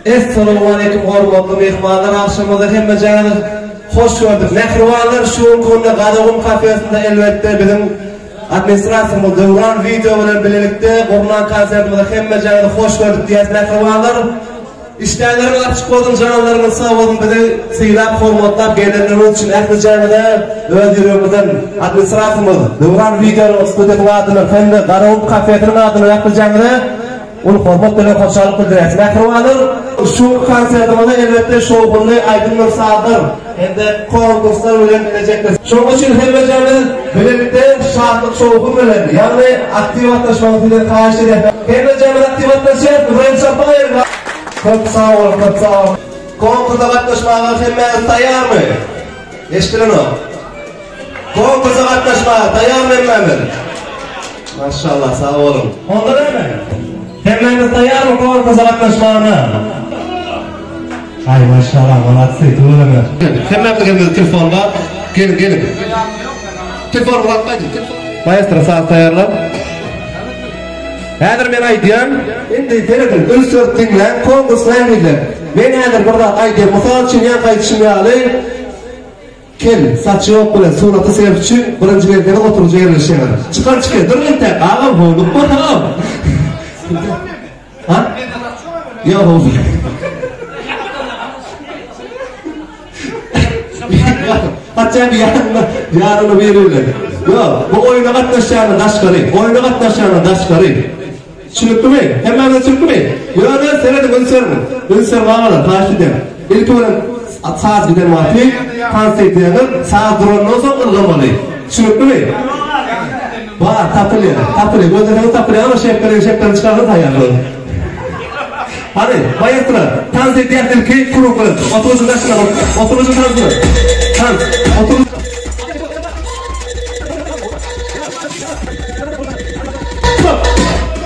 Essalawmaleýkim hormatly myhmanlar agşamyňyza hemmejäňiz hoş gördük. Mähribanlar şu günki günde Garagum kafesinde elbetde biziň administrasiýamyz Döwran wideo bilen bilelikde gurnan konsertimize hemmejäňizi hoş gördük diýýäs mähribanlar. Işdäleriňiz açyk bolsun janlaryňyz sag bolsun bizi sylap hormatlap gelenleriňiz üçin ählijäňize öz ýüregimizden administrasiýamyz Döwran wideo studiýasynyň adyndan hem-de Garagum kafesiniň adyndan ählijäňize Uly hormat bilen hoşallyk bildirýäris. Mähribanlar, şu konsertimizi elbetde şowhunly aýdymdyr sazlar hem-de konkurslar bilen bilejekdir. Şonuň üçin hemmejemiz bilelikde şatlyk-şowhun bilen, ýagny aktiw gatnaşmagyňyzy sizden haýyş edýäris. Hemmejemiz aktiw gatnaşýarys, Ibrahim Çapaýew. Köp sag boluň, köp sag boluň. Konkursa gatnaşmaga hemmäňiz taýýarmy? Eşdilenok. Konkursa gatnaşmaga taýýarmy hemmämiz? Maşallah sag boluň. Onda näme? Hemmämiz taýýarmy konkursa gatnaşmaga? Aý maşallah malatsy tüweleme. Hemmämiziň elimizde telefon bar. Geliň geliň. Telefon alyp gaýdyň. Maestro saz taýýarla. Häzir men aýdýan, indi serediň, üns berip diňläň, konkurs nähili? Men häzir bir zat aýdýan, mysal üçin ýaňky aýdyşym ýaly, Kel, saçy ýok bilen suraty selfi üçin birinji gelseňiz oturyjy ýerleşýäňiz. Çykar çykyr, dur entäk, agam howlukma agam. Ha? Ýok howluk. Hatda bir ýanyna, ýanyna biri bilen. Ýok, bu oýuna gatnaşýanlar daşgary, oýuna gatnaşýanlar daşgary. Düşnüklimi? Hemmäňize düşnüklimi? Ýöne serediň, üns beriň. Üns beriň agalar, haýyş edýän. Ilki bilen saz giden wagty tans edýäňiz, saz durandan soň ylgamaly. Düşnüklimi? Bar, tapylýar. Tapylýar. Gözleseňiz tapylýar, ama şepbeligiň şepbelini çykarsaň taýýar. Hany, maestro, tans edýäs ilki krug bilen. Oturyjyň daşyna, oturyjyň tansyny. Tans, oturyjy.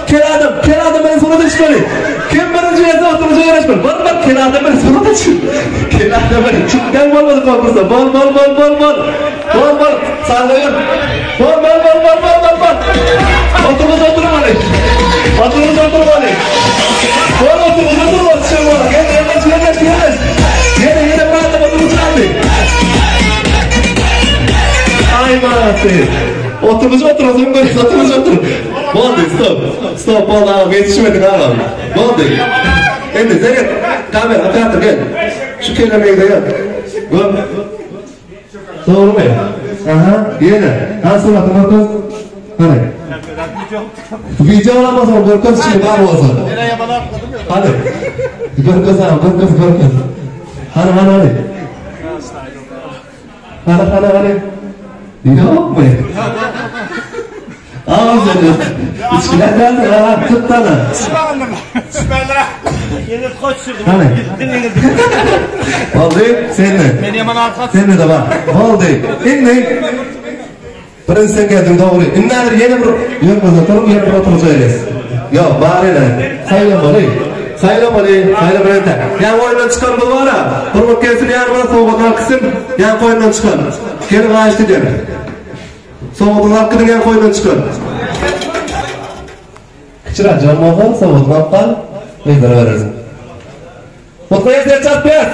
Kel adam, kel adam bilen surata çykmaly. Kim birinji gelse oturyjy ýerleşmeli. Bol bol kel adam bilen surata çyk. Kel adam bilen çykdan bolmady konkursa. Bol bol bol bol bol. Bol bol. Sallaýar. Bol bol bol bol bol bol bol. Oturyjy oturmaly. Oturyjy oturmaly. Bol oturyjy oturmaly. Çyk bol. Gel ýerleş ýerleş ýerleş. Ýene ýene bir adam oturyjy aldy. Aý manasy. Oturgyç oturasam görýäs, oturgyç otur. Boldy, stop. Stop, boldy agam, ýetişmediň agam. Boldy. Indi seret, kamera, operator gel. Şu kelle meňzeýär. Gör. Dogrumy? Aha, ýene. Ha suratyny görkez. Hany. Wideo alamazam görkez şimdi bar bolsa. Hany. Görkez agam, görkez, görkez. Hany, hany, hany. Hany hany hany. Ýokmy? Agam sen içkiler däldir ha tut dana. Hany. Boldy sende. Sende de bar. Boldy. Indi Birinji sen geldiň dogry. Indi häzir ýene bir ýörmese turup ýene bir oturjaýys. Ýok, bar ene. Saýlamaly. Saýlamaly. Saýlamaly entek. Ýa oýundan çykan bu bara. Hormat gelsin ýanyma sowgadyny alyp gitsin. Ýa oýundan çykan. Gelin haýyşt edýän. Sowgadyňyzy alyp gidiň ýa oýundan çykan. Kiçiräk jan bolsa sowgadyňy alyp gal. Gyzlara berersiň. Gutlaýas el çarpýas.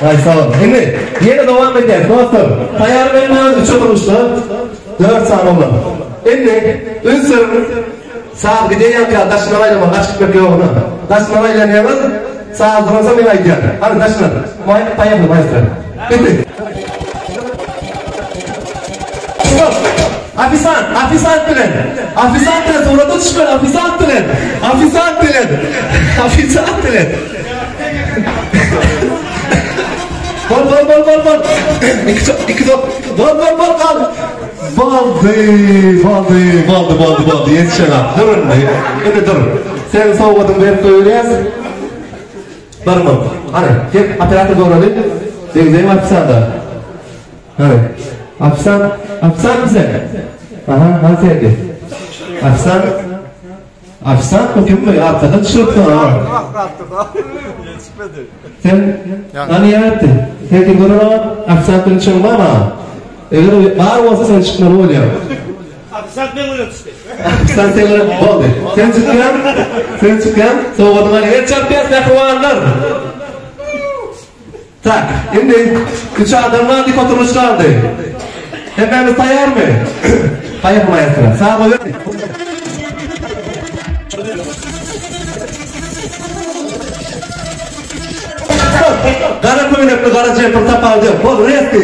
Aý sag bol. Indi ýene dowam edýäs dostlar. Taýýar bolmaň üç oturgyçda 4 sany oglan. Indi üns beriň. Saz gidýänkä daşyna aýlama gaçyp gitmek ýoguna. Daşyna aýlanýaňyz saz duransoň men aýdýan. Hany daşyna. Maý poýehli maestro. Gitdik. Ofisant, ofisant bilen. Ofisant bilen surata düşmeli, ofisant bilen. Ofisant bilen. Ofisant bilen. Bol, bol, bol, bol, bol. İki, iki top. Bol, bol, bol, kal. Boldy, boldy, boldy, boldy, boldy. Ýetişen ak. Dur indi. Indi dur. Sen sowgadyňy berip goýberýäs. Barma. Hany, gel, operator göreli. Degzeýin ofisanta. Hany. Ofisant, ofisantmy sen? Aha, hany senki. Ofisant. Ofisantmy kimmi? Arkadan düşüripsiň ha. Sen hany ýaratdy? Senki göreli ofisant bilen çyň barmy? Eger bar bolsa sen çykmaly bolýaň. Ofisiant meň bilen düşdi. Ofisiant seň bilen boldy. Sen çykýaň, sen çykýaň, sowgadyňy al. El çarpýas mähribanlar. Tak, indi üç adam galdy, iki oturylyş galdy. Hemmämiz taýýarmy? Taýýar maestro. Sag bol. Gara köýnekli gara jempir tapawudy ýok. Bol, reski.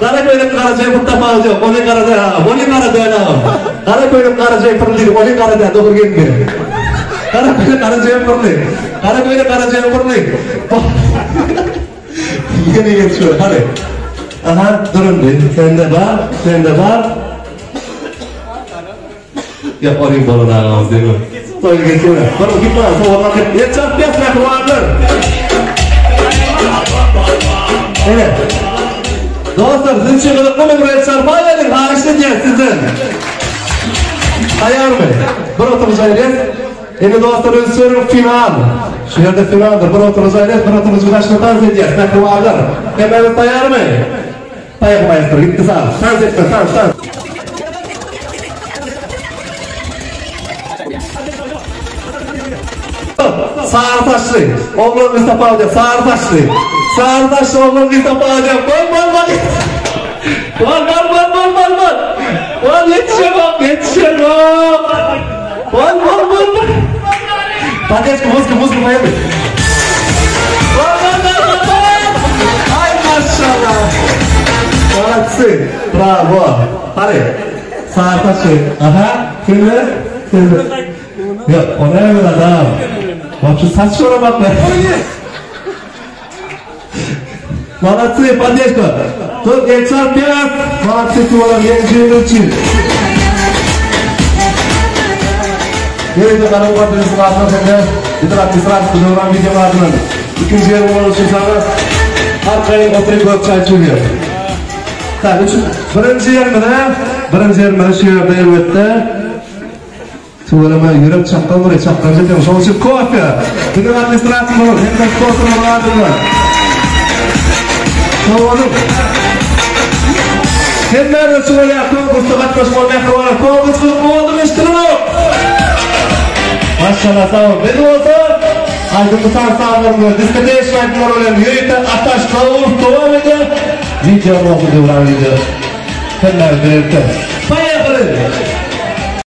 Gara köýnekli gara jempir tapawudy ýok. Ony gara däl agam. Ony gara däl agam. Gara köýnek gara jempirli diýdim. Ony gara däl, dogry geldi. Gara köýnek gara jempirli. Gara köýnek gara jempirli. Ýene geçiyor. Hadi. Aha, dur indi. Sende bar, sende bar. Ýok, onuň bolan agamyz degme. Toý geçiyor. Bir gitme, sowalan git. El çarpýas mähribanlar. Evet. Dostlar, siz üçin gyzykly bir el çarpaýalyň, haýyş edýän sizden. Taýýarmy? Bir oturyş aýrys. Indi dostlar üns beriň final. Şu ýerde finaldyr. Bir oturyş aýrys, bir oturyş daşyna tans edýäs. Mähribanlar. Hemmämiz taýýarmy? Taýýar maestro, gitdi saz. Tans etme, tans, tans. Sary saçly, oglan gyz tapawudy ýok, sary saçly. Sary saçly oglan gyz tapawudy ýok. Bol, bol, bol. Bol, bol, bol, bol, bol, bol. Bol, ýetişemok, ýetişemok. Bol, bol, bol, bol. Poddeşka, muzka, muzka poýaly. Bol, bol, bol, bol, bol. Aý, maşallah. Молодцы. Bravo. Hany. Sary saçly. Aha, kimler? Kimler? Ýok, o näme adam? Wapşe saç göremok men. Молодцы, поддержка. Тут el çarpýas. Молодцы, tuwalar ýeňijiler üçin. Ýene garam gadyryň adyndan hem-de Biziň administrasiýa Döwran Wideo adyndan ikinji ýer bolan üçin saňa arkaýyn oturyp gök çaý içilýär. Tak, üç, birinji ýerimize, birinji ýerimize şu ýerde elbetde Tüweleme ýürek çakdan burýar, çakdan çekýär. Şonuň üçin kofe. Biziň administrasiýamyz hem-de sponsorlaryň adyndan. Sag boluň. Hemmäňize şu bolýar konkursda gatnaşmaly mähribanlar. Konkurs gyzykly boldumy eşitdiňizmi? Maşallah sag boluň. Biz bolsa aýdymly saz sazlarymyz, diskoteşniý aýdymlar bilen ýörite Ataş Kawurow dowam edýär. Wideo bolsa Döwran wideo. Hemmäňiz bilelikde. Poýehali!